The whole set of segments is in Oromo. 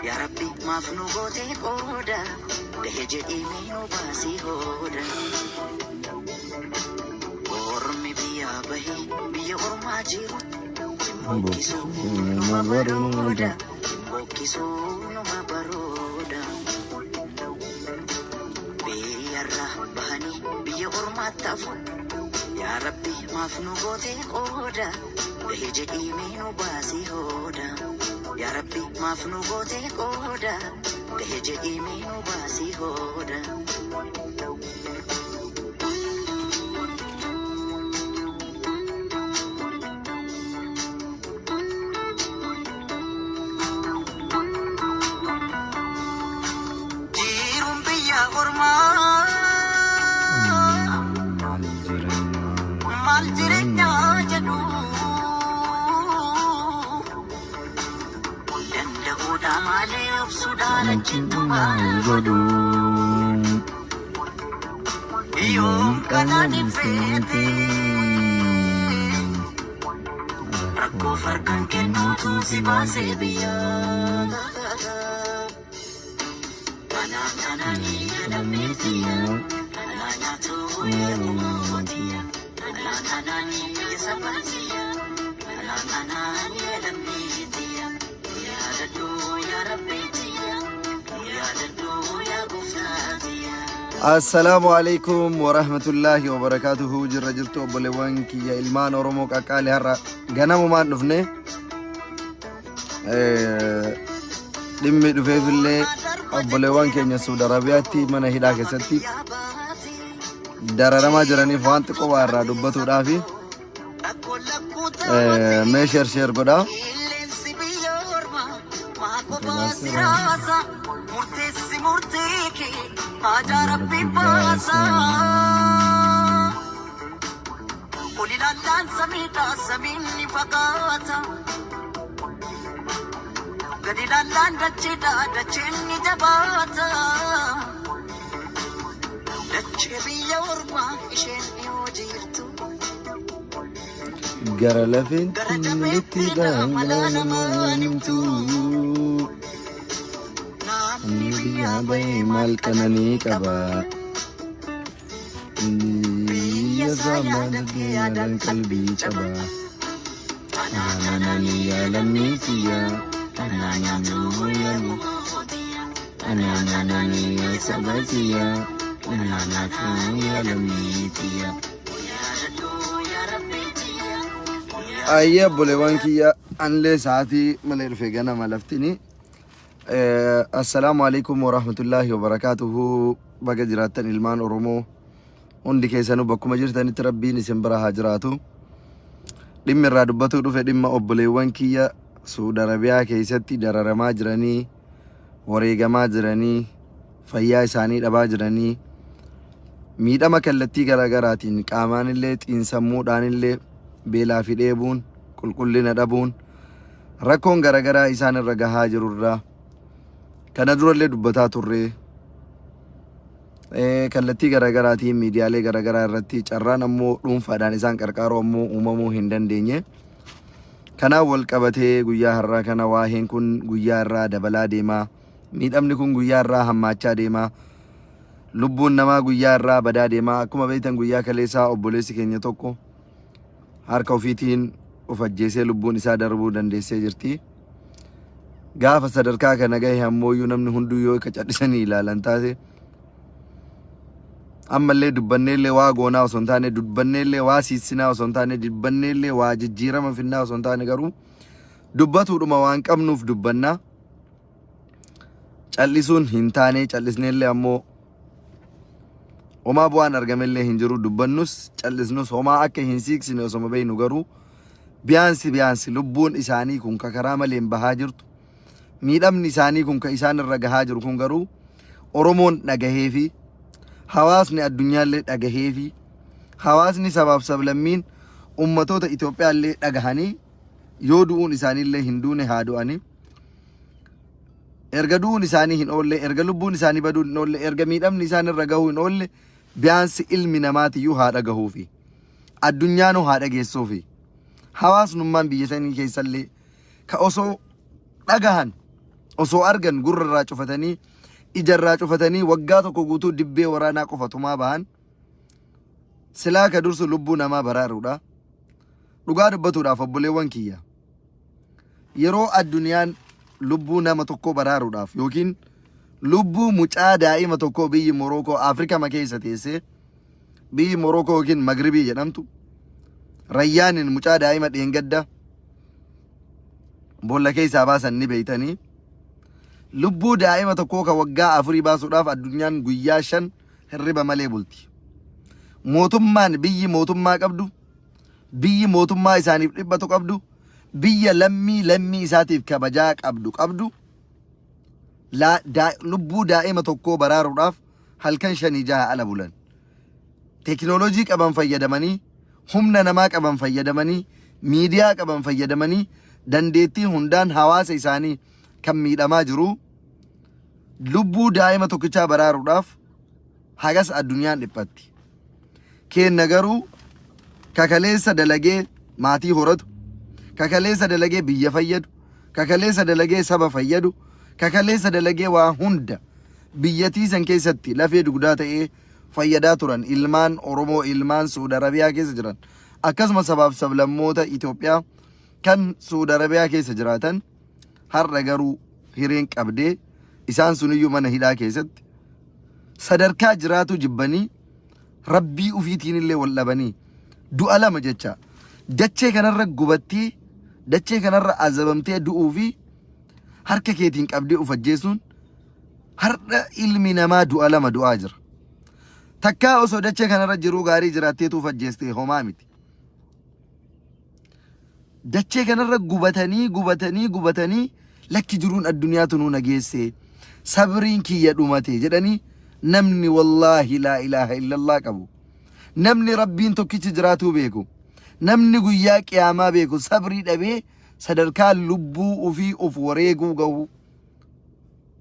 Yaa Rabbi maaf nu gootee qooda gahe jedhii mee nu baasii hooda. Ormi biyyaa bahee biyya ormaa jiru hin bokkisuu numa barooda hin bokkisuu numa barooda. Biyyarraa bahanii biyya ormaatti hafu yaa Rabbi maaf nu gootee qooda gahe jedhii mee nu baasii hooda. Yaa Rabbi maaf nu gootee qooda gahe jedhii mee nu baasii hooda. Jiruun biyya ormaa Maal jireenya maal jireenyaa jedhu danda'uudha malee obsuudhaan achitti maal godhu yoom kanaan hin feete rakkoo farkaan kennuutu si baasee biyyaa. Anaan anaan lammiitiya anaan nyaatu yerootiya anaan anaan sabatiya anaan anaan lammiitiya yaadadhu yaa rabbiitiya yaadadhu yaa gooftaatiya. Assalaamu alaikum warahmatullaahi wabarakaatuhu. Jirra jirtu obboleewwan kiyya ilmaan Oromoo qaqqaali? Har'a ganamumaan dhufne. Dhimmi dhufeefillee obboleewwan keenya Suudi Arabiyaatti mana hidhaa keessatti dararamaa jiraniif waan xiqqoo waa irraa dubbatuudhaafi. Mee share share godhaa. Qilleensi biyya ormaa maa kophaa si raasa murteessi murtee kee haajaa rabbi baasa. Ol ilaallaan samiidha samiin ni fagaata. Gad ilaallaan dacheedha dacheen ni jabaata. Dachee biyya ormaa isheen dhiyoo jirtu. Gara lafeen Gara itti jabeettiidha malaa dhangala'aa namaan himtu. himtu. Namni Namni biyyaa biyyaa bahee bahee maal maal qananii qananii qaba? qaba? Biyya Biyya isaa isaa yaadatee yaadatee yaadaan yaadaan qalbii qalbii caba. caba. Anaan Anaan anaan anaan yaa yaa lammii lammii tiyya. tiyya. Anaa Anaan nyaatu anaan yaa yaa mootiya. Anaan Anaan anaan anaan yaa yaa saba saba tiyya. tiyya. Anaa Anaan nyaatu anaan yaa yaa lammii lammii tiyya. tiyya. Yaadadhu yaa rabbii tiyya. Ayyee Yaadadhu obboleewwan yaa kiyya, anillee sa'aatii malee dhufe ganama laftini. Assalaamu alaikum warahmatullaahi wabarakaatuhu. Baga jiraattan ilmaan Oromoo hundi keessanuu, bakkuma jirtanitti rabbiin isin bira haa jiraatu. Dhimmi irraa dubbatuu dhufe dhimma obboleewwan kiyya Suudi Arabiyaa keessatti dararamaa jiranii, wareegamaa jiranii, fayyaa isaanii dhabaa jiranii, miidhama kallattii garaagaraatiin qaamaanillee xiinsammuudhaanillee beelaa fi dheebuun, qulqullina dhabuun, rakkoon garaagaraa isaan irra gahaa jirurraa kana durallee dubbataa turre. Kallattii garaagaraatiin miidiyaalee garaagaraa irratti carraan ammoo dhuunfaadhaan isaan qarqaaruu ammoo uumamuu hin dandeenye. Kanaan wal qabatee guyyaa har'aa kana waa'een kun guyyaa irraa dabalaa deemaa. Miidhamni kun guyyaa irraa hammaachaa deemaa. Lubbuun namaa guyyaa irraa badaa deemaa. Akkuma beektan guyyaa kaleessaa obboleessi keenya tokko harka ofiitiin of ajjeesee lubbuun isaa darbuu dandeessee jirti. Gaafa sadarkaa kana gahe ammooyyuu namni hunduu yoo akka callisanii ilaalan taate, ammallee dubbanneellee waa goonaa osoo hin taane, dubbanneellee waa siissinaa osoo hin taane, dubbanneellee waa jijjiirama finnaa osoo hin taane, garuu dubbatuudhuma waan qabnuuf dubbannaa. Callisuun hin taane, callisneellee ammoo homaa bu'aan argamellee hin jiru. Dubbannus callisnus homaa akka hin siiqsine osoma beeknu, garuu biyaansi biyaansi lubbuun isaanii kun ka karaa maleen bahaa jirtu, miidhamni isaanii kun ka isaan irra gahaa jiru kun garuu Oromoon dhagahee fi hawaasni addunyaallee dhagahee fi hawaasni sabaaf sablammiin ummatoota Itoophiyaallee dhagahanii, yoo du'uun isaaniillee hin duune haa du'anii. Erga du'uun isaanii hin oolle, erga lubbuun isaanii baduun hin oolle, erga miidhamni isaan irra gahuu hin oolle, biyaansi ilmi namaatiyyuu haa dhagahuufi. Addunyaanuu haa dhageessuufi. Hawaasnummaan biyya sanii keessallee ka osoo dhagahan Osoo argan gurra irraa cufatanii, ija irraa cufatanii waggaa tokko guutuu dibbee waraanaa qofa tumaa bahan. Silaa ka dursu lubbuu namaa baraaruudha. Dhugaa dubbatuudhaaf obboleewwan kiyya. Yeroo addunyaan lubbuu nama tokkoo baraaruudhaaf yookiin lubbuu mucaa daa'ima tokkoo biyyi Morookoo Afrikama keessa teessee biyyi Morookoo yookiin Magribii jedhamtu Rayyaaniin mucaa daa'ima dheengadda boolla keessaa baasan ni beeytanii. Lubbuu daa'ima tokkoo ka waggaa afurii baasuudhaaf addunyaan guyyaa 5 hirriba malee bulti. Mootummaan biyyi mootummaa qabdu, biyyi mootummaa isaaniif dhiphatu qabdu, biyya lammii lammii isaatiif kabajaa qabdu qabdu lubbuu daa'ima tokkoo baraaruudhaaf halkan shanii jaha ala bulan. Teekinooloojii qaban fayyadamanii, humna namaa qaban fayyadamanii, miidiyaa qaban fayyadamanii, dandeettii hundaan hawaasa isaanii kan miidhamaa jiru lubbuu daa'ima tokkichaa baraaruudhaaf hagas addunyaan dhiphatti. Keenna garuu kakaleessa dalagee maatii horatu, kakaleessa dalagee biyya fayyadu, kakaleessa dalagee saba fayyadu, kakaleessa dalagee waa hunda biyyatii san keessatti lafee dugdaa ta'ee fayyadaa turan ilmaan Oromoo ilmaan Suudi Arabiyaa keessa jiran akkasuma sabaaf sablammoota Itoophiyaa kan Suudi Arabiyaa keessa jiraatan har'a garuu hireen qabdee isaan suniyyuu mana hidhaa keessatti sadarkaa jiraatuu jibbanii rabbii ufiitiin illee wal dhabanii du'a lama jecha dachee kanarra gubattee dachee kanarra azabamtee du'uu fi harka keetiin qabdee uf ajjeesuun har'a ilmi namaa du'a lama du'aa jira. Takkaa osoo dachee kanarra jiruu gaarii jiraatteetu uf ajjeeste homaa miti. Dachee kanarra gubatanii gubatanii gubatanii lakki jiruun addunyaa tunuu na geesse sabriin kiyya dhumate jedhanii namni wallaahi laa ilaaha illallah qabu. Namni rabbiin tokkichi jiraatuu beeku. Namni guyyaa qiyaamaa beeku sabrii dhabee sadarkaa lubbuu ufii of wareeguu gahu.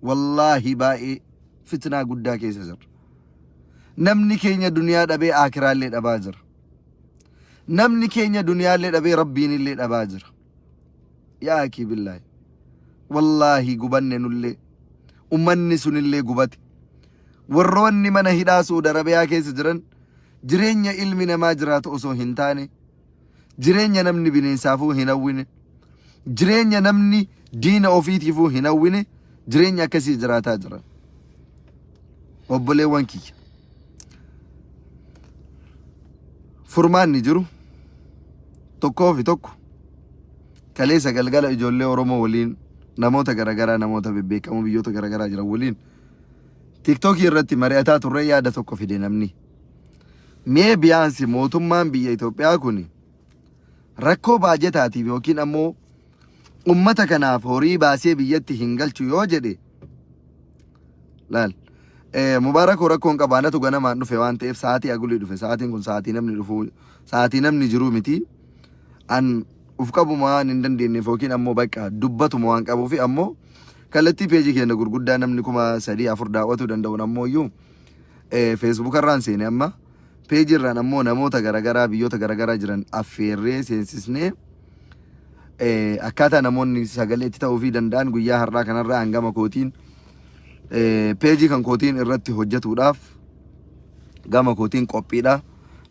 Wallaahi baay'ee fitnaa guddaa keessa jirra. Namni keenya duniyaa dhabee aakiraallee dhabaa jira. Namni keenya duniyaallee dhabee rabbiinillee dhabaa jira. Yaa akii billaahi. Wallaahi gubanne nullee. Ummanni sunillee gubate. Warroonni mana hidhaa Suudi Arabiyaa keessa jiran jireenya ilmi namaa jiraatu osoo hin taane jireenya namni bineensaafuu hin hawwine jireenya namni diina ofiitiifuu hin hawwine jireenya akkasii jiraataa jiran. Obboleewwan kiyya. Furmaanni jiru tokkoo fi tokko kaleessa galgala ijoollee Oromoo waliin namoota garaagaraa namoota bebbeekamoo biyyoota garaagaraa jiran waliin tiiktookii irratti mari'ataa turre yaada tokko fide namni. Mee biyaansi mootummaan biyya Itoophiyaa kun rakkoo baajetaatiif yookiin ammoo ummata kanaaf horii baasee biyyatti hin galchu yoo jedhe laal Mubaarakoo rakkoon qaba anatu ganamaan dhufe waan ta'eef sa'aatii agulii dhufe sa'aatiin kun sa'aatii namni dhufu sa'aatii namni jiruu miti an uf qabuma waan hin dandeenyeef yookiin ammoo bakka dubbatuma waan qabuufi ammoo kallattii peejii keenya gurguddaa namni 3000 4 daawwatuu danda'uun ammoo iyyuu feesbuuka irraan seene amma peejii irraan ammoo namoota garaagaraa biyyoota garaagaraa jiran affeerree seensisnee akkaataa namoonni sagalee itti ta'uufii danda'an guyyaa har'aa kanarraa hangama kootiin peejii kan kootiin irratti hojjetuudhaaf gama kootiin qophiidha.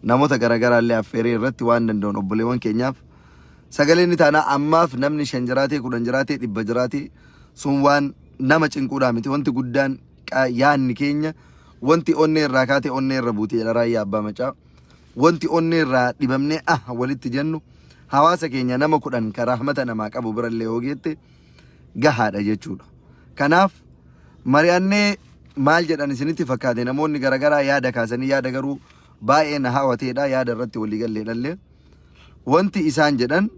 Namoota garaagaraa illee affeeree irratti waan danda'uun obboleewwan keenyaaf sagalee ni taana. Ammaaf namni 5 jiraatee 10 jiraatee 100 jiraatee sun waan nama cinquudhaa miti. Wanti guddaan yaanni keenya wanti onnee irraa kaate onnee irra buute jedha Raayyaa Abbaa Macaa. Wanti onnee irraa dhibamnee ah walitti jennu hawaasa keenya nama 10 kan rahmata namaa qabu birallee yoo geette gahaadha jechuudha. Kanaaf mari'annee maal jedhan isinitti fakkaate namoonni garaagaraa yaada kaasanii yaada garuu baay'ee na hawateedha yaada irratti walii galleedhallee. Wanti isaan jedhan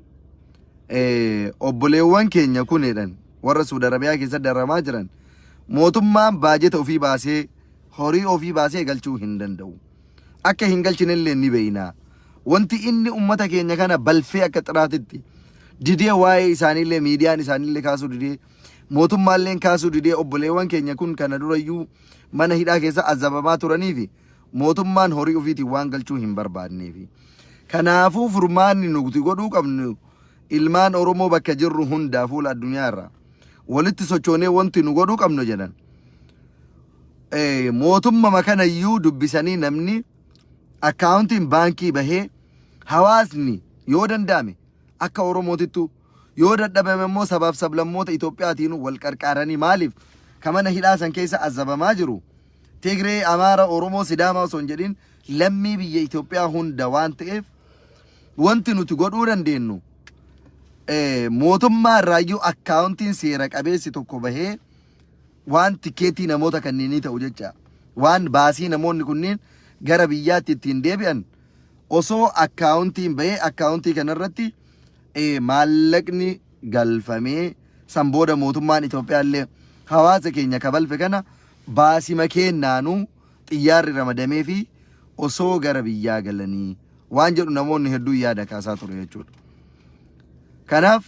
obboleewwan keenya kun jedhan warra Suudi Arabiyaa keessa daramaa jiran mootummaan baajeta ofii baasee horii ofii baasee galchuu hin danda'u. Akka hin galchinellee ni beekna. Wanti inni ummata keenya kana balfee akka xiraatitti didee waa'ee isaaniillee miidiyaan isaaniillee kaasuu didee mootummaalleen kaasuu didee obboleewwan keenya kun kana durayyuu mana hidhaa keessa azabamaa turanii fi mootummaan horii ofiitiin waan galchuu hin barbaadneefi. Kanaafuu furmaanni nuti godhuu qabnu ilmaan Oromoo bakka jirru hundaa fuula addunyaa irraa Walitti sochoonee wanti nu godhuu qabnu jedhan. Mootummama kanayyuu dubbisanii namni akkaawuntiin baankii bahee hawaasni yoo danda'ame akka Oromootittu yoo dadhabame immoo sabaaf sablammoota Itoophiyaatiin wal qarqaaranii maaliif ka mana hidhaa san keessa azabamaa jiru Tigree, Amaara, Oromoo, Sidaamaa osoo hin jedhin lammii biyya Itoophiyaa hunda waan ta'eef wanti nuti godhuu dandeenyu mootummaa irraayyuu akkaawuntiin seera qabeessi tokko bahee waan tikeetii namoota kanneenii ta'u jecha waan baasii namoonni kunniin gara biyyaatti ittiin deebi'an osoo akkaawuntiin bahee akkaawuntii kanarratti maallaqni galfamee san booda mootummaan Itoophiyaa illee hawaasa keenya kabalfe kana baasima keennaanuu xiyyaarri ramadamee fi osoo gara biyyaa galanii waan jedhu namoonni hedduun yaada kaasaa ture jechuudha. Kanaaf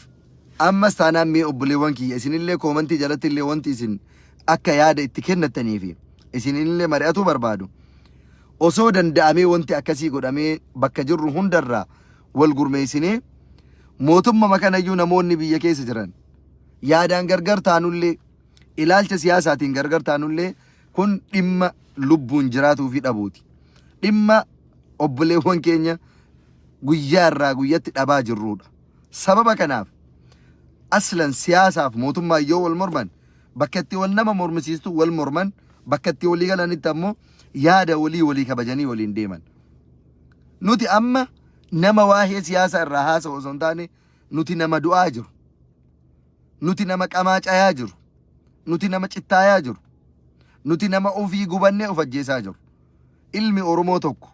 ammas taanaan mee obboleewwan kiyya isinillee koomantii jalatti illee wanti isin akka yaada itti kennattanii fi isinillee mari'atuu barbaadu. Osoo danda'amee wanti akkasii godhamee bakka jirru hundarraa wal gurmeessinee mootummaa kanayyuu namoonni biyya keessa jiran yaadaan gargar taanullee ilaalcha siyaasaatiin gargar taanullee kun dhimma lubbuun jiraatuu fi dhabuuti. Dhimma obboleewwan keenya guyyaa irraa guyyatti dhabaa jirrudha. Sababa kanaaf aslan siyaasaaf mootummaa yoo wal morman bakka itti wal nama mormisiistu wal morman bakka itti walii galanitti ammoo yaada walii walii kabajanii waliin deeman. Nuti amma nama waa'ee siyaasa irraa haasa'u osoo hin taane nuti nama du'aa jiru. Nuti nama qamaa cayaa jiru. Nuti nama cittaayaa jiru. Nuti nama ofii gubannee of ajjeesaa jiru. Ilmi Oromoo tokko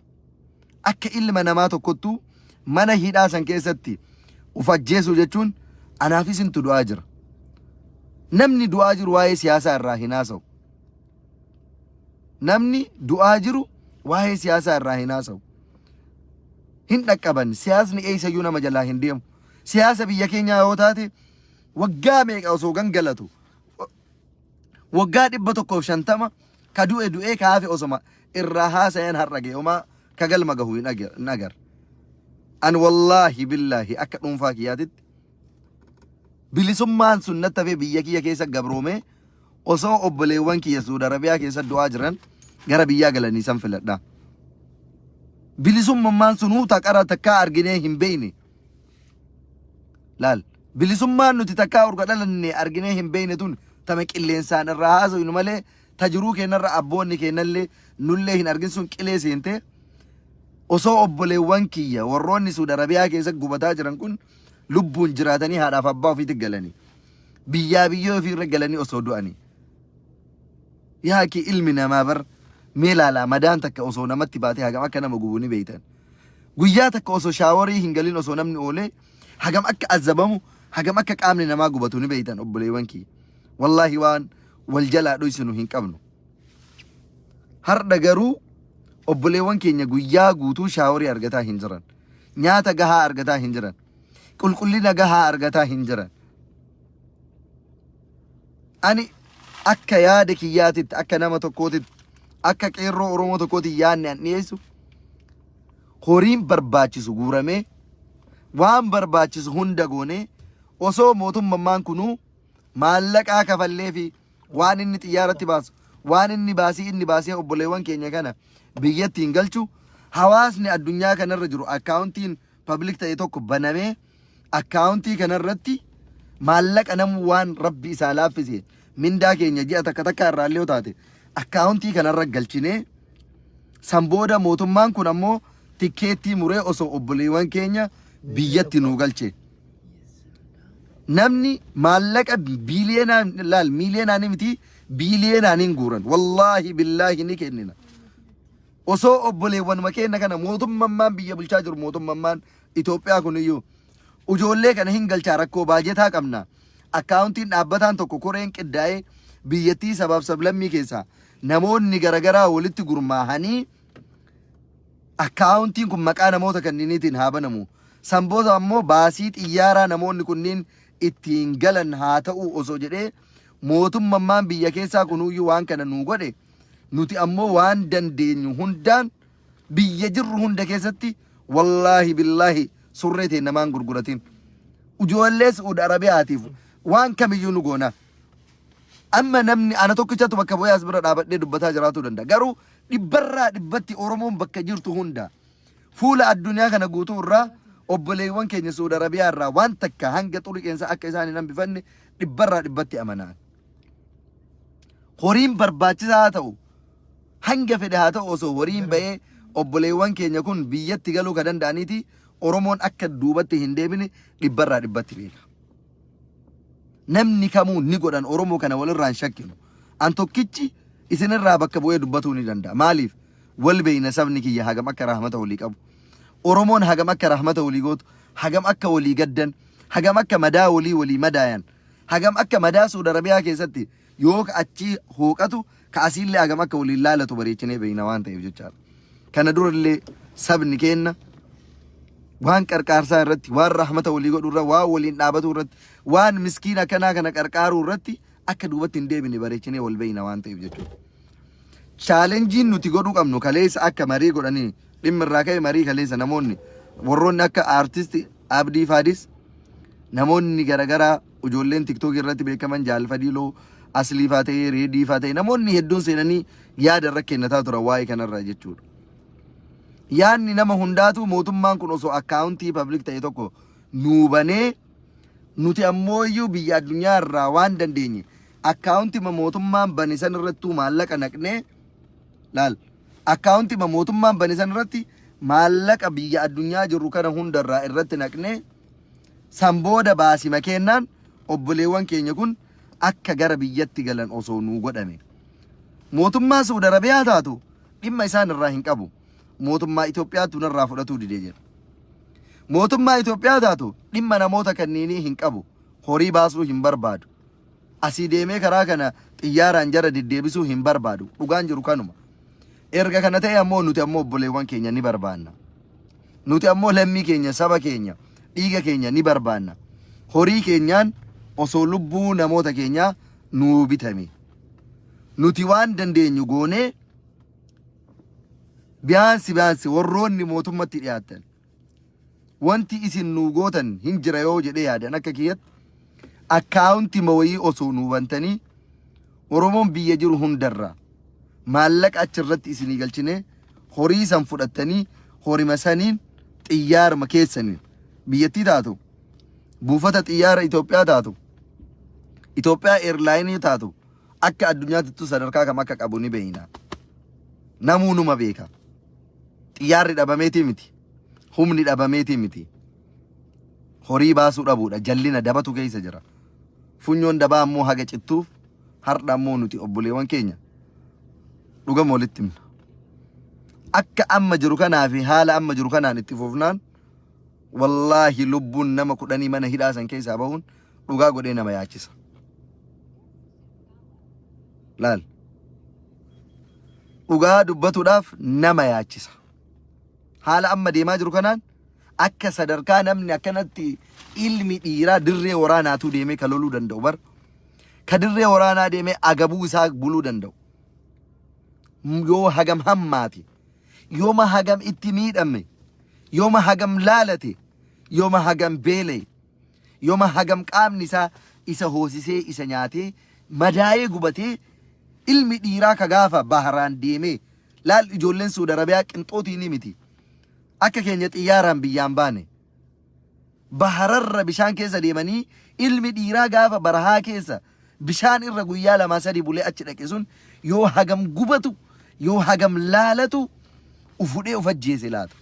akka ilma namaa tokkottuu mana hidhaa san keessatti of ajjeesuu jechuun anaaf isintu du'aa jira. Namni du'aa jiru waa'ee siyaasaa irraa hin haasa'u. Namni du'aa jiru waa'ee siyaasaa irraa hin haasa'u. Hin dhaqqaban siyaasni eessayyuu nama jalaa hin deemu. Siyaasa biyya keenyaa yoo taate waggaa meeqa osoo gangalatu waggaa 150 ka du'e du'ee ka hafe osoma irraa haasayan har'a ga'e homaa ka galma gahu hin agarre. An wallaahi billaahi akka dhuunfaa kiyyaatitti bilisummaan sun natti hafee biyya kiyya keessa gabroomee osoo obboleewwan kiyya Suudi Arabiyaa keessa du'aa jiran gara biyyaa galanii san filadha. Bilisummaan sunuu taqara takkaa arginee hin beekne. Laal bilisummaan nuti takkaa urga dhalanne arginee hin beekne tun tama qilleensaan irraa haasofnu malee ta jiruu keenyarra abboonni keenyallee nullee hin argin sun qilee seentee osoo obboleewwan kiyya warroonni Suudi Arabiyaa keessa gubataa jiran kun lubbuun jiraatanii haadhaaf abbaa ofiitti galanii biyyaa biyyoo ofiirra galanii osoo du'anii. Yaa kee ilmi namaa bar mee laalaa madaan takka osoo namatti baatee hagam akka nama gubu ni beektan. Guyyaa takka osoo shaaworii hin galin osoo namni oolee hagam akka azabamu hagam akka qaamni namaa gubatu ni beektan obboleewwan kiyya. Wallaahi waan wal jalaa dhoysinu hin qabnu. Har'a garuu obboleewwan keenya guyyaa guutuu shaaworii argataa hin jiran. Nyaata gahaa argataa hin jiran. Qulqullina gahaa argataa hin jiran. Ani akka yaada kiyyaatitti akka nama tokkootitti akka qeerroo Oromoo tokkootti yaadni an dhiyeessu horiin barbaachisu guuramee waan barbaachisu hunda goonee osoo mootummaan kunuu maallaqaa kafallee fi waan inni xiyyaaratti baasu waan inni baasii inni baasee obboleewwan keenya kana biyyatti hin galchu hawaasni addunyaa kanarra jiru akkaawuntiin public ta'e tokko banamee akkaawuntii kanarratti maallaqa namu waan rabbi isaa laaffise mindaa keenya ji'a takka takka irraa illee yoo taate akkaawuntii kanarra galchinee san booda mootummaan kun ammoo tikkeettii muree osoo obboleewwan keenya biyyatti nuu galche. Namni maallaqa biiliyoonaan laal miiliyoonaan miti biiliyoonaan hin guuran wallaahi billaahi ni kennina. Osoo obboleewwanuma keenya kana mootummaan biyya bulchaa jiru mootummaan Itoophiyaa kuniyyuu ijoollee kana hin galchaa rakkoo baajetaa qabna. Akkaawuntiin dhaabbataan tokko koreen qindaa'ee biyyattii sabaaf sablammii keessaa namoonni garaagaraa walitti gurmaahanii akkaawuntiin kun maqaa namoota kanniiniitiin haa banamu. San booda ammoo baasii xiyyaaraa namoonni kunniin ittiin galan haa ta'u osoo jedhee mootummaan biyya keessaa kunuyyuu waan kana nuu godhe nuti ammoo waan dandeenyu hundaan biyya jirru hunda keessatti wallaahi billaahi surree ta'e namaan gurguratin. Ijoollee Su'uud Arabiyaatiif waan kamiyyuu nu goona. Amma namni ana tokkichatu bakka bu'ee as bira dhaabadhee dubbataa jiraatuu danda'a. Garuu dhibbarraa dhibbatti Oromoon bakka jirtu hunda fuula addunyaa kana guutuu irraa obboleewwan keenya Suudi Arabiyaa irraa waan takka hanga xurii qeensaa akka isaan hin hambifanne dhibbarraa dhibbatti amanaan. Horiin barbaachisaa haa ta'u hanga fedhe haa ta'u osoo horiin ba'ee obboleewwan keenya kun biyyatti galuu ka danda'aniiti Oromoon akka duubatti hin deebine dhibbarraa dhibbatti beeka. Namni kamuu ni godhan Oromoo kana walirraa hin shakkinu. An tokkichi isinirraa bakka bu'ee dubbatuu ni danda'a. Maaliif? Wal beeyna sabni kiyya hagam akka rahmata walii qabu. Oromoon hagam akka rahmata walii gootu, hagam akka walii gaddan, hagam akka madaa walii walii madaayan, hagam akka madaa Suudi Arabiyaa keessatti yoo ka achii hooqatu ka asiillee hagam akka waliin laalatu bareechinee beeyna waan ta'eef jechaadha. Kana durallee sabni keenna waan qarqaarsaa irratti, waan rahmata walii godhuu irratti, waan waliin dhaabatuu irratti, waan miskiina akkanaa kana qarqaaruu irratti akka duubatti hin deebine bareechinee wal beeyna waan ta'eef jechuudha. Chaalenjiin nuti godhuu qabnu kaleessa akka marii godhanii dhimma irraa ka'e marii kaleessa namoonni warroonni akka aartisti Abdii Faadis namoonni garaagaraa ijoolleen tiktookii irratti beekaman Jaal Fadiiloo Aslii faa ta'ee Reedii faa ta'ee namoonni hedduun seenanii yaada irra kennataa turan waa'ee kanarra jechuudha. Yaadni nama hundaatu mootummaan kun osoo akkaawuntii public ta'e tokko nuu banee nuti ammoo iyyuu biyya addunyaa irraa waan dandeenye akkaawuntima mootummaan bane san irrattuu maallaqa naqnee laal akkaawuntima mootummaan bane san irratti maallaqa biyya addunyaa jirru kana hundarraa irratti naqnee san booda baasima kennaan obboleewwan keenya kun akka gara biyyatti galan osoo nuu godhame. Mootummaa Suudi Arabiyaa taatu dhimma isaan irraa hin qabu. Mootummaa Itoophiyaatu narraa fudhatuu didee jira. Mootummaa Itoophiyaa taatu dhimma namoota kanneenii hin qabu. Horii baasuu hin barbaadu. Asii deemee karaa kana xiyyaaraan jara deddeebisuu hin barbaadu. Dhugaan jiru kanuma. Erga kana ta'e ammoo nuti ammoo obboleewwan keenya ni barbaanna. Nuti ammoo lammii keenya, saba keenya, dhiiga keenya ni barbaanna. Horii keenyaan osoo lubbuu namoota keenyaa nuu bitame. Nuti waan dandeenyu goonee biyaansi biyaansi warroonni mootummatti dhiyaatan wanti isin nuu gootan hin jira yoo jedhee yaadan akka kiyyatti akkaawunti wayii osoo nuu bantanii Oromoon biyya jiru hundarraa maallaqa achirratti isinii galchinee horii san fudhattanii horima saniin xiyyaaruma keessaniin biyyattii taatu buufata xiyyaara Itoophiyaa taatu Itoophiyaa eerlaayinii taatu akka addunyaatittuu sadarkaa kam akka qabu ni beekna. Namuu numa beeka. Xiyyaarri dhabameetii miti. Humni dhabameetii miti. Horii baasuu dhabuudha. Jallina dabatu keessa jira. Funyoon dabaa ammoo haga cittuuf har'a ammoo nuti obboleewwan keenya dhugama walitti himna. Akka amma jiru kanaa fi haala amma jiru kanaan itti fufnaan wallaahi lubbuun nama kudhanii mana hidhaa san keessaa bahuun dhugaa godhee nama yaachisa. Laal. Dhugaa dubbatuudhaaf nama yaachisa. Haala amma deemaa jiru kanaan akka sadarkaa namni akkanatti ilmi dhiiraa dirree waraanaatuu deemee ka loluu danda'u bar. Ka dirree waraanaa deemee agabuu isaa buluu danda'u. Yoo hagam hammaate, yooma hagam itti miidhame, yooma hagam laalate, yooma hagam beela'e, yooma hagam qaamni isaa isa hoosisee isa nyaatee madaa'ee gubatee ilmi dhiiraa ka gaafa baharaan deemee laal ijoolleen Suudi Arabiyaa qinxootii miti. Akka keenya xiyyaaraan biyyaan baane. Bahararra bishaan keessa deemanii ilmi dhiiraa gaafa barahaa keessa bishaan irra guyyaa lamaa sadii bulee achi dhaqe sun yoo hagam gubatu yoo hagam laalatu ufudhee uf ajjeese laata.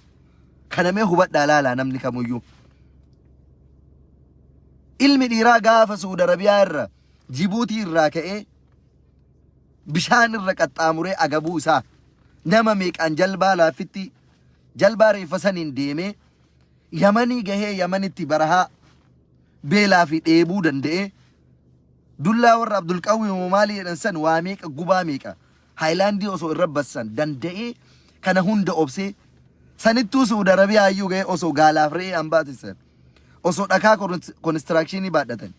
Kana mee hubadhaa laalaa namni kamuyyuu. Ilmi dhiiraa gaafa Suudi Arabiyaa irra Jibuutii irraa ka'ee bishaan irra qaxxaamuree agabuu isaa nama meeqaan jalbaa laaffitti jalbaa reeffa saniin deemee Yamanii gahee Yamanitti barahaa beelaa fi dheebuu danda'ee dullaa warra Abdulqawwi moo maalii jedhan san waa meeqa gubaa meeqa haayilaandii osoo irra bassan danda'ee kana hunda obsee sanittuu Suudi Arabiyaa iyyuu gahee osoo gaalaaf re'ee hambaatisan osoo dhakaa konistirakshinii baadhatan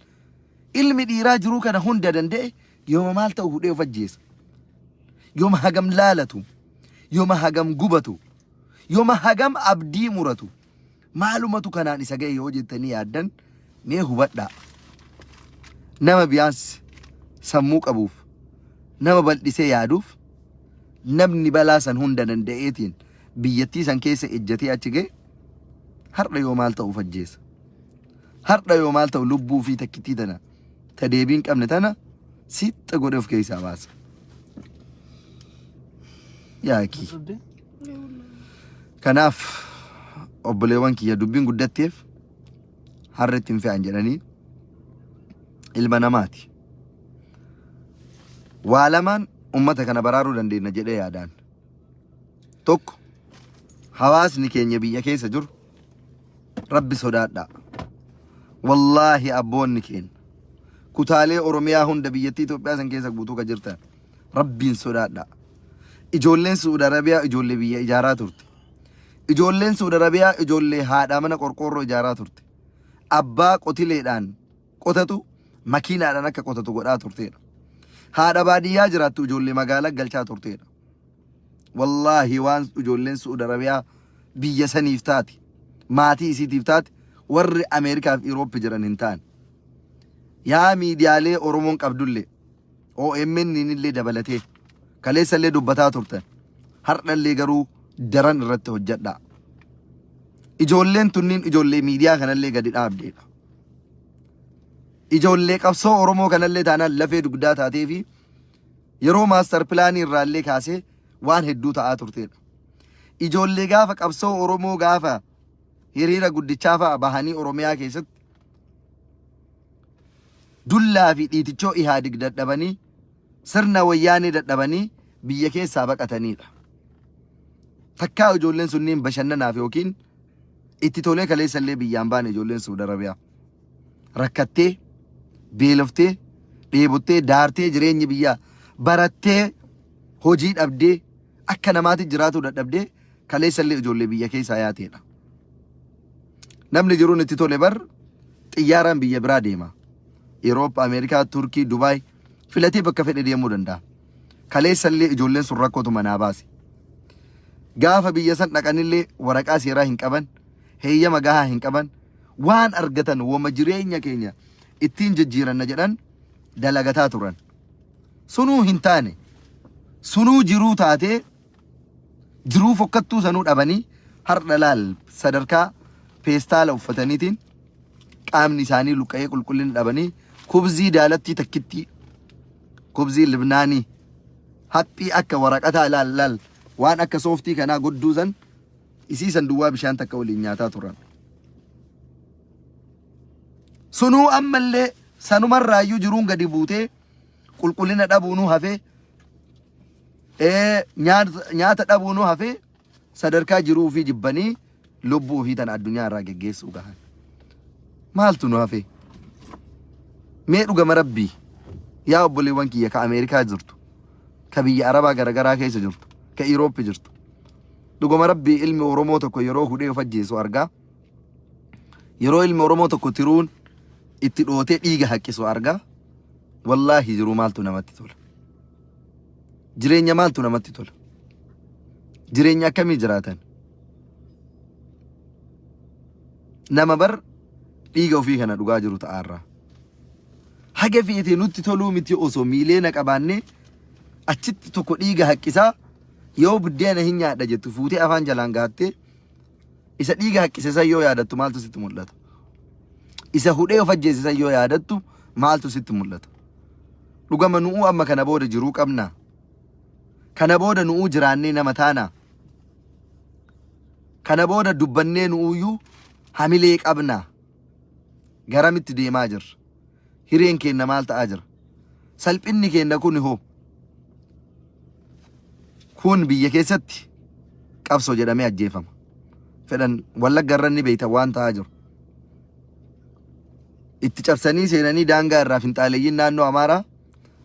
ilmi dhiiraa jiruu kana hunda danda'e yooma maal ta'u hudhee of ajjeesa yooma hagam laalatu yooma hagam gubatu yooma hagam abdii muratu maalumatu kanaan isa ga'e yoo jettanii yaaddan mee hubadhaa. Nama biyaans sammuu qabuuf nama bal'isee yaaduuf namni balaa san hunda danda'eetiin biyyattii san keessa ejjatee achi ga'e har'a yoo maal ta'uuf ajjeesa. Har'a yoo maal ta'u lubbuu fi takkittii tana ta deebii hin qabne tana sixxa godhee of keessaa baasa. Yaakii. Kanaaf obboleewwan kiyya dubbiin guddatteef harretti hin fe'an jedhanii ilma namaati. Waa lamaan ummata kana baraaruu dandeenya jedhee yaadaan. Tokko hawaasni keenya biyya keessa jiru Rabbi sodaadhaa. Wallaahi abboonni keenya kutaalee Oromiyaa hunda biyyattii Itoophiyaa san keessa guutuu ka jirtan Rabbiin sodaadhaa. Ijoolleen Su'uud Arabiyaa ijoollee biyya ijaaraa turte. Ijoolleen Su'uud Arabiyaa ijoollee haadhaa mana qorqoorroo ijaaraa turte. Abbaa qotileedhaan qotatu makiinaadhaan akka qotatu godhaa turteedha. Haadha baadiyyaa jiraattu ijoollee magaalaa galchaa turteedha. Wallaahi waan ijoolleen Su'uud Arabiyaa biyya saniif taate maatii isiitiif taate warri Ameerikaa fi Iroopi jiran hin taane. Yaa miidiyaalee Oromoon qabdullee OMN illee dabalatee kaleessallee dubbataa turtan har'allee garuu daran irratti hojjedhaa. Ijoolleen tunniin ijoollee miidiyaa kanallee gadi dhaabdeedha. Ijoollee qabsoo Oromoo kanallee taanaan lafee dugdaa taatee fi yeroo maastar pilaanii irraallee kaasee waan hedduu ta'aa turteedha. Ijoollee gaafa qabsoo Oromoo gaafa hiriira guddichaa fa'a bahanii Oromiyaa keessatti dullaa fi dhiitichoo Ihaadig dadhabanii sirna wayyaanee dadhabanii biyya keessaa baqataniidha. Takkaa ijoolleen sunniin bashannanaaf yookiin itti tolee kaleessallee biyyaan baane ijoolleen Suudi Arabiyaa. Rakkattee, beeloftee, dheebottee, daartee jireenyi biyyaa barattee hojii dhabdee akka namaatti jiraatuu dadhabdee kaleessallee ijoollee biyya keessaa yaateedha. Namni jiruun itti tole bar xiyyaaraan biyya biraa deema. Euroop, Ameerikaa, Turkii, Dubaay filatee bakka fedhe deemuu danda'a. Kaleessallee ijoolleen sun rakkootu manaa baase. Gaafa biyya san dhaqanillee waraqaa seeraa hin qaban, heeyyama gahaa hin qaban, waan argatan wama jireenya keenya ittiin jijjiiranna jedhan dalagataa turan. Sunuu hin taane. Sunuu jiruu taatee jiruu fokkattuu sanuu dhabanii har'a laal sadarkaa peestaala uffataniitiin qaamni isaanii luqqa'ee qulqullina dhabanii kubzii daalattii takkittii kubzii libnaanii haphii akka waraqataa laal laal waan akka sooftii kanaa godduu san isii san duwwaa bishaan takka waliin nyaataa turan. Sunuu ammallee sanumarraayyuu jiruun gadi buutee qulqullina dhabuunuu hafee nyaata dhabuunuu hafee sadarkaa jiruu ofii jibbanii lubbuu ofii tana addunyaa irraa geggeessuu gahan. Maaltu nu hafee? Mee dhugama rabbii yaa obboleewwan kiyya ka Ameerikaa jirtu, ka biyya Arabaa garagaraa keessa jirtu, ka Iroopi jirtu. Dhugama rabbii ilmi Oromoo tokko yeroo hudhee of ajjeesu argaa. Yeroo ilmi Oromoo tokko tiruun itti dhootee dhiiga haqqisu argaa. Wallaahi jiruu maaltu namatti tola? Jireenya maaltu namatti tola? Jireenya akkamii jiraatan? Nama bar dhiiga ofii kana dhugaa jiru ta'aarraa. Haga feete nutti toluu miti osoo miileena qabaannee achitti tokko dhiiga haqqisaa yoo buddeena hin nyaadha jettu fuutee afaan jalaan gahattee isa dhiiga haqqise san yoo yaadattu maaltu sitti mul'ata? Isa hudhee of ajjeese san yoo yaadattu maaltu sitti mul'ata? Dhugama nu'uu amma kana booda jiruu qabnaa? Kana booda nu'uu jiraannee nama taanaa? Kana booda dubbannee nu'uuyyuu hamilee qabnaa? Garamitti deemaa jirra? Hireen keenna maal ta'aa jira? Salphinni keenna kun hoo? Kun biyya keessatti qabsoo jedhamee ajjeefama. Fedhan Wallagga irra ni beektan waan ta'aa jiru. Itti cabsanii seenanii daangaa irraa finxaaleeyyiin naannoo Amaaraa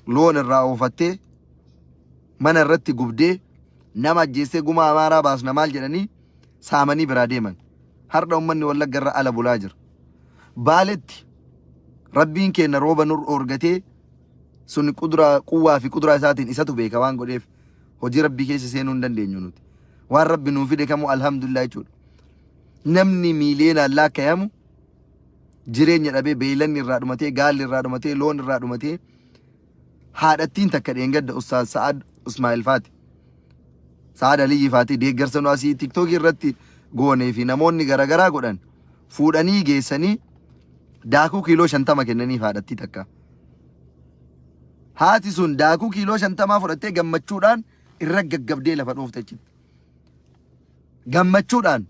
loon irraa oofattee mana irratti gubdee nama ajjeestee gumaa Amaaraa baasna maal jedhanii saamanii biraa deeman. Har'a uummanni Wallagga irra ala bulaa jira. Baaletti Rabbiin keenya rooba nur dhoorgatee sun quduraa quwwaa fi quduraa isaatiin isatu beeka waan godheef hojii Rabbii keessa seenuu hin dandeenyu nuti. Waan Rabbi nuu fide kamuu alhamdulillah jechuudha. Namni miiliyoonaan laakkayamu jireenya dhabee beeylanni irraa dhumatee gaalli irraa dhumatee loon irraa dhumatee Haadhattiin takka dheengadda Ustaaz Sa'ad Ismaa'il faati. Sa'ad Aliyyi faati deeggarsa nu asii tiktookii irratti goonee fi namoonni garaagaraa godhan fuudhanii geessanii daakuu kiiloo 50 kennaniif haadhattii takka. Haati sun daakuu kiiloo 50 fudhattee gammachuudhaan irra gaggabdee lafa dhoofte achitti. Gammachuudhaan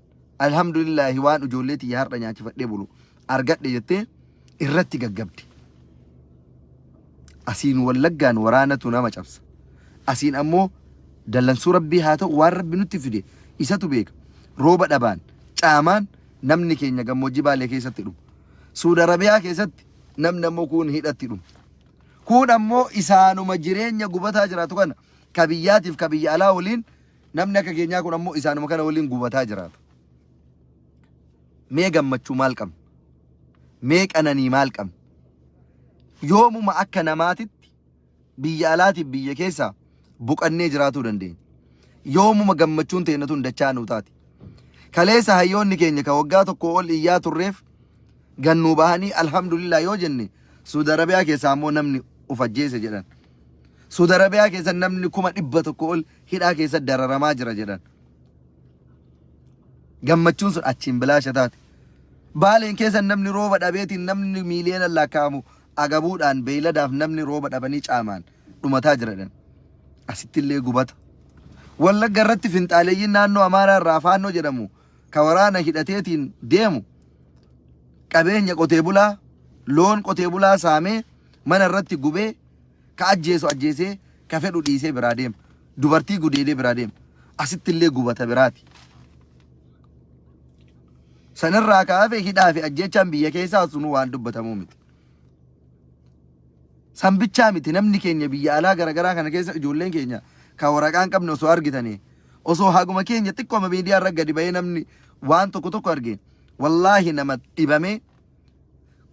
alhamdulillaahi waan ijoollee tiyya har'a nyaachifadhee bulu argadhe jettee irratti gaggabde. Asiin wallaggaan waraanatu nama cabsa. Asiin ammoo dallansuu rabbii haa ta'u waan rabbi nutti fide isatu beeka. Rooba dhabaan caamaan namni keenya gammoojjii Baalee keessatti dhuma. Suudi Arabiyaa keessatti namni ammoo kuun hidhatti dhuma. Kuun ammoo isaanuma jireenya gubataa jiraatu kana ka biyyaatiif ka biyya alaa waliin namni akka keenyaa kun ammoo isaanuma kana waliin gubataa jiraata. Mee gammachuu maal qabna? Mee qananii maal qabna? Yoomuma akka namaatitti biyya alaatiif biyya keessaa buqannee jiraatuu dandeenya. Yoomuma gammachuun teenya tun dachaa nuu taati. Kaleessa hayyoonni keenya ka waggaa tokko ol iyyaa turreef gannuu bahanii alhamdulillah yoo jenne Suudi Arabiyaa keessaa ammoo namni of ajjeese jedhan. Suudi Arabiyaa keessa namni 100,000 ol hidhaa keessa dararamaa jira jedhan. Gammachuun sun achiin bilaasha taate. Baaleen keessa namni rooba dhabeetiin namni miiliyoona lakkaa'amu agabuudhaan beeyladaaf namni rooba dhabanii caamaan dhumataa jira jedhan. Asittillee gubata. Wallagga irratti finxaaleeyyiin naannoo Amaaraa irraa Faannoo jedhamu ka waraana hidhateetiin deemu qabeenya qotee bulaa loon qotee bulaa saamee mana irratti gubee ka ajjeesu ajjeesee ka fedhu dhiisee biraa deema. Dubartii gudeedee biraa deema. Asitti illee gubata biraati. Sanirraa ka'afe hidhaa fi ajjeechaan biyya keessaa sunuu waan dubbatamuu miti. San bichaa miti namni keenya biyya alaa garaagaraa kana keessa ijoolleen keenya ka waraqaa hin qabne osoo argitanii osoo haguma keenya xiqqooma miidiyaa irra gadi bahee namni waan tokko tokko arge wallaahi nama dhibamee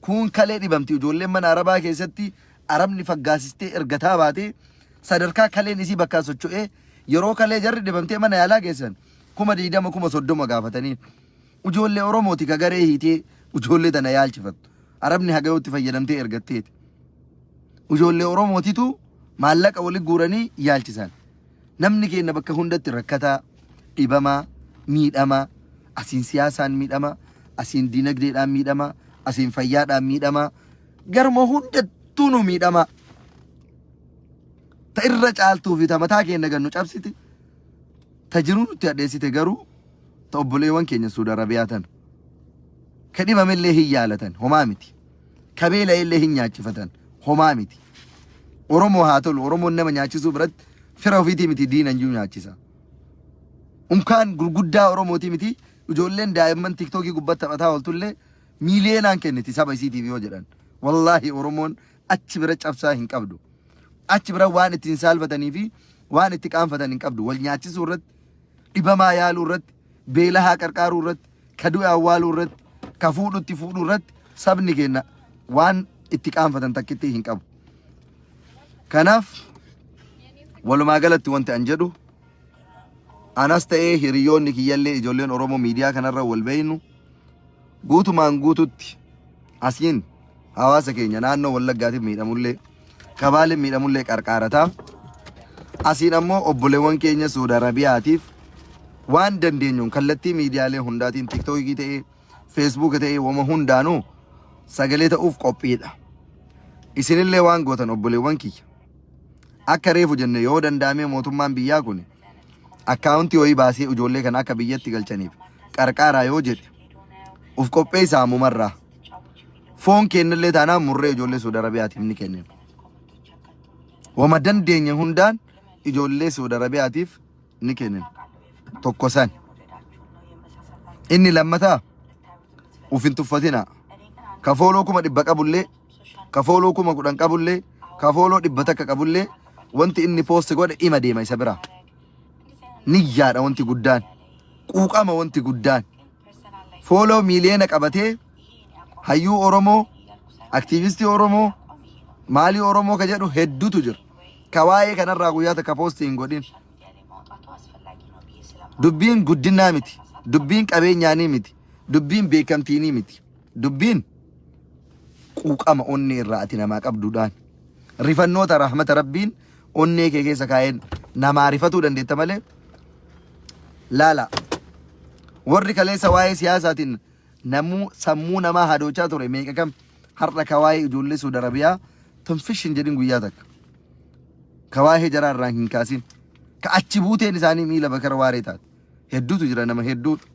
Kuun kalee dhibamti ijoolleen mana arabaa keessatti arabni faggaasistee ergataa baatee sadarkaa kaleen isii bakkaa socho'ee yeroo kalee jarri dhibamtee mana yaalaa geessan 20,000 30,000 gaafatanii ijoollee Oromooti ka garee hiitee ijoollee tana yaalchifattu arabni hagayootti fayyadamtee ergatteeti. Ijoollee Oromootitu maallaqa wali guuranii yaalchisan. Namni keenya bakka hundatti rakkataa, dhibamaa, miidhamaa, asiin siyaasaan miidhamaa, asiin dinagdeedhaan miidhamaa, asiin fayyaadhaan miidhamaa, garuma hundattuu nu miidhamaa. Ta irra caaltuu fi ta mataa keenya gannu cabsite, ta jiruu nutti hadheessite garuu ta obboleewwan keenya Suudi Arabiyaa tana. Ka dhibamellee hin yaalatan homaa miti. Ka beela'ellee hin nyaachifatan homaa miti. Oromoo haa tolu Oromoon nama nyaachisuu biratti fira ofiitii miti diina iyyuu nyaachisa. Unkaan gurguddaa Oromootii miti ijoolleen daa'imman tiktookii gubbatti taphataa ooltullee miiliyoonaan kenniti saba isiitiif yoo jedhan. Wallaahi Oromoon achi bira cabsaa hin qabdu. Achi bira waan ittiin saalfatanii fi waan itti qaanfatan hin qabdu. Wal nyaachisuu irratti, dhibamaa yaaluu irratti, beelahaa qarqaaruu irratti, ka du'e awwaaluu irratti, ka fuudhutti fuudhuu irratti sabni keenya waan itti qaanfatan takkitti hin qabu. Kanaaf walumaa galatti wanti an jedhu anas ta'ee hiriyoonni kiyyallee ijoolleen Oromoo miidiyaa kanarra wal beeynu guutumaan guututti asiin hawaasa keenya naannoo Wallaggaatiif miidhamullee kabaaleen miidhamullee qarqaarataa asiin ammoo obboleewwan keenya Suudi Arabiyaatiif waan dandeenyuun kallattii miidiyaalee hundaatiin tiktookii ta'ee feesbuuka ta'ee wama hundaanuu sagalee ta'uuf qophiidha. Isinillee waan gootan obboleewwan kiyya. Akka reefu jenne yoo danda'amee mootummaan biyyaa kun akkaawuntii wayii baasee ijoollee kana akka biyyatti galchaniif qarqaaraa yoo jedhe uf qopheessaa ammumarraa. Foon kennallee taanaan murree ijoollee Suudi Arabiyaatiif ni kennina. Wama dandeenye hundaan ijoollee Suudi Arabiyaatiif ni kennina. Tokko san. Inni lammataa uf hin tuffatinaa. Ka fooloo 100,000 qabullee, ka fooloo 10,000 qabullee, ka fooloo 100 qabullee wanti inni poosti godhe ima deema isa biraa. Niyyaadha wanti guddaan. Quuqama wanti guddaan. Fooloo miiliyoona qabatee hayyuu Oromoo, aktiivistii Oromoo, maalii Oromoo ka jedhu hedduutu jira. Ka waa'ee kanarraa guyyaa takka poostii hin godhin. Dubbiin guddinaa miti. Dubbiin qabeenyaanii miti. Dubbiin beekamtiinii miti. Dubbiin quuqama onnee irraa ati namaa qabduudhaan. Rifannoota rahmata Rabbiin onnee kee keessa kaa'een namaa rifatuu dandeetta malee laala. Warri kaleessa waa'ee siyaasaatiin namuu sammuu namaa hadoochaa ture meeqa kam har'a ka waa'ee ijoollee Suudi Arabiyaa tunfish hin jedhin guyyaa takka. Ka waa'ee jaraa irraa hin kaasin. Ka achi buuteen isaanii miila bakara waaree taate. Hedduutu jira nama hedduudha.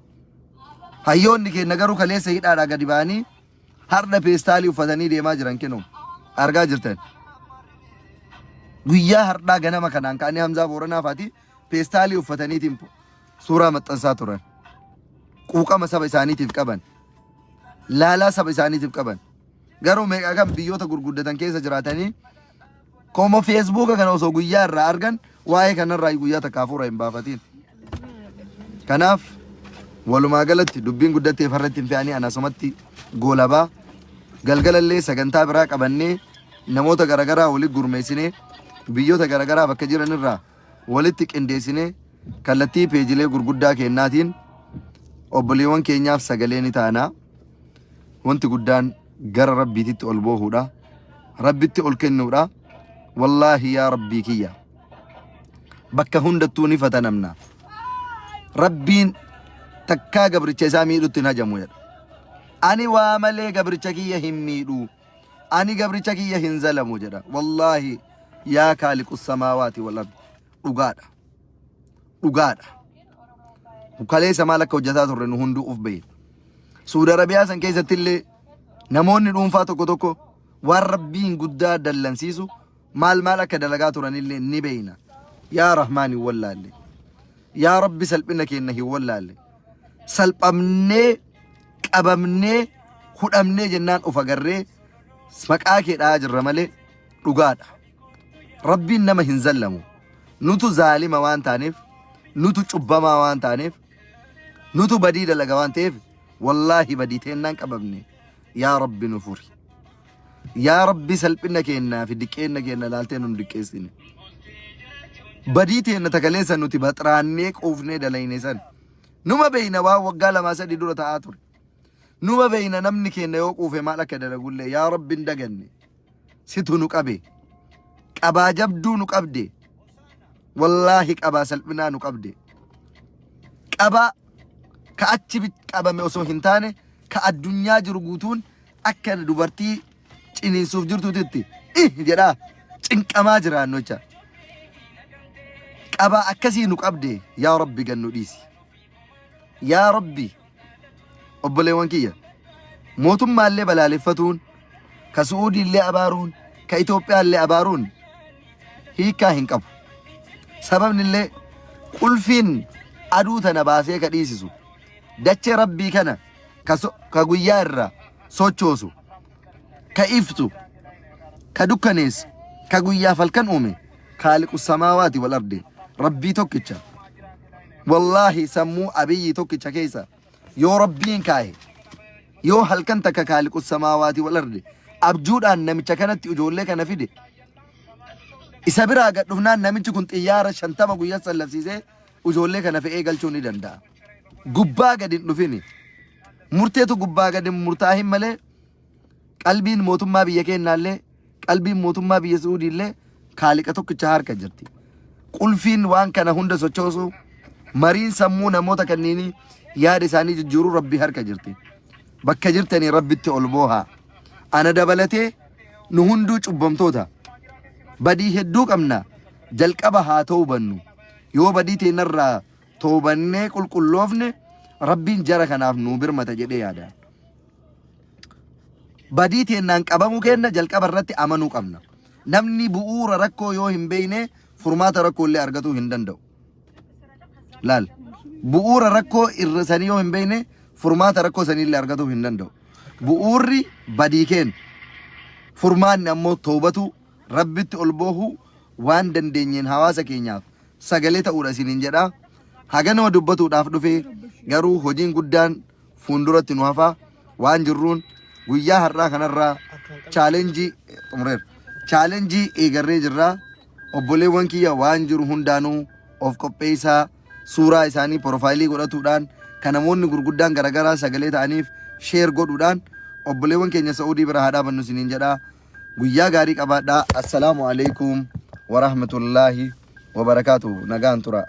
Hayyoonni keenya garuu kaleessa hidhaadhaa gadi ba'anii har'a peestaalii uffatanii deemaa jiran kennu argaa jirtan. Guyyaa har'aa ganama kanaan ka'anii Hamzaa Booranaa faati peestaalii uffataniitiin suuraa maxxansaa turan. Quuqama saba isaaniitiif qaban. Laalaa saba isaaniitiif qaban. Garuu meeqa kan biyyoota gurguddatan keessa jiraatanii komo feesbuuka kana osoo guyyaa irraa argan waa'ee kanarraa guyyaa takka hafuura hin baafatiin. Kanaaf walumaa galatti dubbiin guddattee farratti hin fe'anii anasumatti goolabaa galgalallee sagantaa biraa qabannee namoota garaagaraa walitti gurmeessinee biyyoota garaagaraa bakka jiran irraa walitti qindeessinee kallattii peejilee gurguddaa kennaatiin obboleewwan keenyaaf sagalee ni taana. Wanti guddaan gara rabbiititti ol boohuudha. Rabbitti ol kennuudha. Wallaahi yaa rabbii kiyya. Bakka hundattuu ni fatanamna. Rabbiin takkaa gabricha isaa miidhutti hin hajamu jedha. Ani waa malee gabricha kiyya hin miidhu. Ani gabricha kiyya hin zalamu jedha. Wallaahi yaa kaaliqu samaawaati wal ardi. Dhugaadha. Dhugaadha. Kaleessa maal akka hojjetaa turre nu hunduu uf beekna. Suudi Arabiyaa san keessatti illee namoonni dhuunfaa tokko tokko waan rabbiin guddaa dallansiisu maal maal akka dalagaa turanillee ni beekna. Yaa Rahmaan hin wallaalle. Yaa Rabbi salphina keenya hin wallaalle. Salphamnee qabamnee hudhamnee jennaan of agarree maqaa kee dha'aa jirra malee dhugaadha. Rabbiin nama hin zallamu. Nutu zaalima waan taaneef, nutu cubbamaa waan taaneef, nutu badii dalaga waan ta'eef wallaahi badii teennaan qabamne. Yaa Rabbi nu furi. Yaa Rabbi salphina keennaa fi diqqeenna keenna laaltee nun diqqeessine. Badii teenna takaleessa nuti baxraannee quufnee dalayne san. Numa beeyna waan waggaa lamaa sadii dura ta'aa ture. Numa beeyna namni keenna yoo quufe maal akka dalagullee yaa Rabbi hin daganne. Situ nu qabe. Qabaa jabduu nu qabde. Wallaahi qabaa salphinaa nu qabde. Qabaa ka achi qabame osoo hin taane ka addunyaa jiru guutuun akka dubartii ciniinsuuf jirtuutitti ih jedhaa cinqamaa jiraannu jecha. Qabaa akkasii nu qabde yaa Rabbi gad nu dhiisi. Yaa Rabbi obboleewwan kiyya mootummaallee balaaleffatuun ka Su'uudiillee abaaruun ka Itoophiyaallee abaaruun hiikkaa hin qabu. Sababnillee qulfiin aduu tana baasee ka dhiisisu dachee Rabbii kana ka so- ka guyyaa irraa sochoosu ka iftu ka dukkaneessu ka guyyaaf halkan uume kaaliqu samaawaati wal ardi Rabbii tokkicha. Wallaahi sammuu Abiyyi tokkicha keessa yoo Rabbiin kaahe yoo halkan takka kaaliqu samaawaati wal ardi abjuudhaan namicha kanatti ijoollee kana fide isa biraa gad dhufnaan namichi kun xiyyaara 50 guyyaa sallafsiisee ijoollee kana fe'ee galchuu ni danda'a. Gubbaa gad hin dhufini. Murteetu gubbaa gad hin murtaahin malee qalbiin mootummaa biyya keennaallee qalbiin mootummaa biyya Su'uudiillee kaaliqa tokkicha harka jirti. Qulfiin waan kana hunda sochoosu mariin sammuu namoota kanniinii yaada isaanii jijjiiruu Rabbi harka jirti. Bakka jirtanii Rabbitti ol boohaa. Ana dabalatee nu hunduu cubbamtoota. Badii hedduu qabna. Jalqaba haa toobannu. Yoo badii teennarraa toobannee qulqulloofne Rabbiin jara kanaaf nuu birmata jedhee yaada. Badii teennaan qabamuu keenna jalqaba irratti amanuu qabna. Namni bu'uura rakkoo yoo hin beekne furmaata rakkoo illee argatuu hin danda'u. Laal. Bu'uura rakkoo irra sanii yoo hin beekne furmaata rakkoo sanii illee argatuu hin danda'u. Bu'uurri badii keenya. Furmaanni ammoo toobatu Rabbitti ol boohuu waan dandeenyeen hawaasa keenyaaf sagalee ta'uudha isiniin jedha. Haganuma dubbatuudhaaf dhufe garuu hojiin guddaan fuulduratti nu hafaa waan jirruun guyyaa har'aa kanarraa chaalenjii xumureera. Chaalenjii eegarree jirra. Obboleewwan kiyya waan jiru hundaanuu of qopheessaa suuraa isaanii porofaayilii godhatuudhaan kan namoonni gurguddaan garaagaraa sagalee ta'aniif sheer godhuudhaan obboleewwan keenya Sa'uudii bira haa dhaabannu isiniin jedha. Guyyaa gaarii qabaadhaa. Assalaamu alaikum warahmatullaahi wabarakaatuh. Nagaan tura.